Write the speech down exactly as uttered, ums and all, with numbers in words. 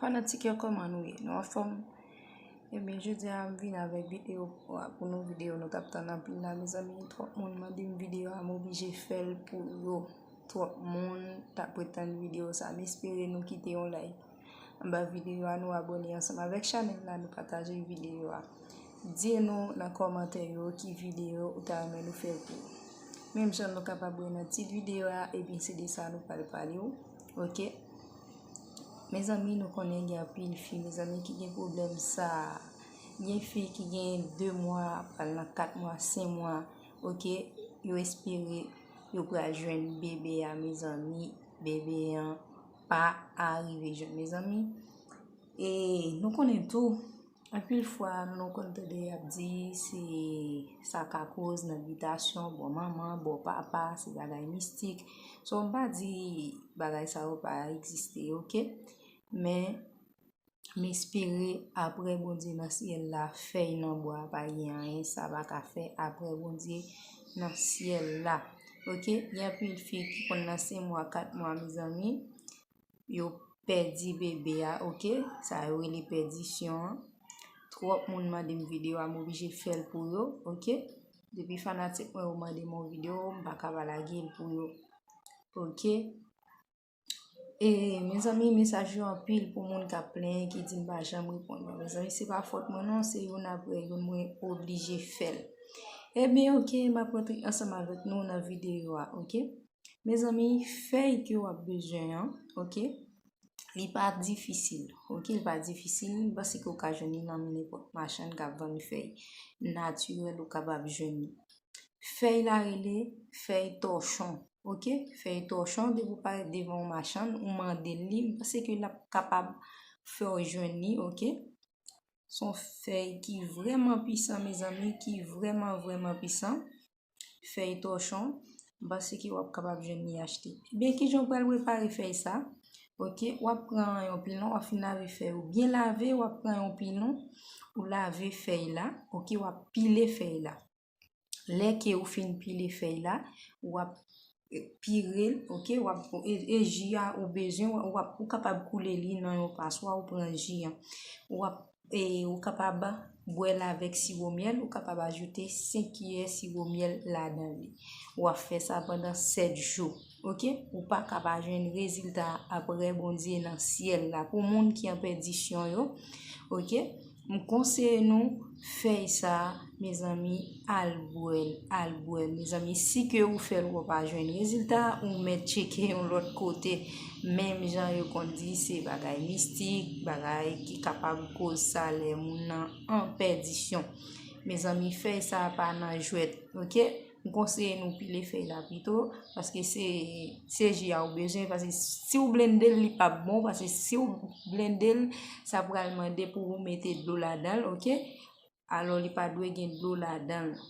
Fanatik yo, kòman nou ye? Nou anfòm? Ebyen, jodi a m vin avèk videyo pou nou. Videyo nou t ap tann anpil la, mezanmi. Twòp moun mande m videyo a, m oblije fè l pou yo. Twòp moun t ap ret tann videyo sa. M espere nou kite yon like anba videyo a, nou abòne ansanm avèk chanèl la, nou pataje videyo a. Di nou nan kòmantè yo ki videyo ou ta renmen nou fè pou yo. Menm jan nou kapab wè nan tit videyo a, ebyen se de sa nou pral pale w. Oke? Mezanmi, nou konnen gen anpil fi, mezanmi, ki gen pwoblèm sa. Gen fi ki gen de mwa, pral nan kat mwa, senk mwa, oke, yo espere yo pral jwenn bebe a, mezanmi, bebe an pa arive jwenn, mezanmi. E nou konnen tou, anpil fwa nou konn tande y ap di se sa ka koz nan bitasyon, bò manman, bò papa, se bagay mistik. So, m pa di bagay sa yo pa egziste, oke? Men, m espere apre Bondye nan syèl la, fèy nan bwa a pa gen anyen, sa pa ka fè apre Bondye nan syèl la. Oke? Gen anpil fi ki konn nan senk mwa, kat mwa, mezanmi, yo pèdi bebe a, oke? Sa yo rele pèdisyon an. Twòp moun mande m videyo a, m oblije fè l pou yo, oke? Depi fanatik mwen yo mande m yon videyo, m pa ka pa lage l pou yo, oke? E, mezanmi, mesaj yo anpil pou moun k ap plenyen, ki di m pa janm reponn yo. Mezanmi, se pa fòt mwen non, se youn apre youn, mwen oblije fè l. Ebyen, oke, m ap rantre ansanm avèk nou nan videyo a, oke? Mezanmi, fèy ke w ap bezwen an, oke? Li pa difisil, oke? Li pa difisil, m panse ke w ka jwenn li nan men nenpòt machann k ap vann fèy natirèl, ou kapab jwenn li. Fèy la rele fèy tòchon, oke? Fèy tòchon, depi w parèt devan yon machann, ou mande l li, m panse ke l ap kapab fè w jwenn li, oke? Se yon fèy ki vrèman pisan, mezanmi, ki vrèman, vrèman pisan. Fèy tòchon, m panse ke w ap kapab jwenn li achte. Ebyen, kijan w pral prepare fèy sa? Oke, w ap pran yon pilon, w ap fin lave fèy ou byen lave, w ap pran yon pilon, ou lave fèy la, oke, w ap pile fèy la. Lè ke ou fin pile fèy la, w ap, eh, pire l, oke, w ap, e, e ji a ou bezwen, w ap, ou kapab koule li nan yon paswa, ou pran ji an. W ap, e, ou kapab bwè l avèk siwo myèl, ou kapab ajoute senk kiyè siwo myèl ladan li. W ap fè sa pandan sèt jou, oke? Ou pa ka pa jwenn rezilta apre Bondye nan syèl la. Pou moun ki an pèdisyon yo, oke? M konseye nou fèy sa, mezanmi, al bwè l, al bwè l. Mezanmi, si ke ou fè l, ou pa jwenn rezilta, ou mèt tcheke yon lòt kote. Menm jan yo konn di se bagay mistik, bagay ki kapab koz sa lè moun nan an pèdisyon. Mezanmi, fèy sa pa nan jwèt, oke? M konseye nou pile fèy la pito, paske se, se ji a ou bezwen, paske si w blende l, li p ap bon, paske si w blende l, sa pral mande pou ou mete dlo ladan l, oke? Alò, li pa dwe gen dlo ladan l.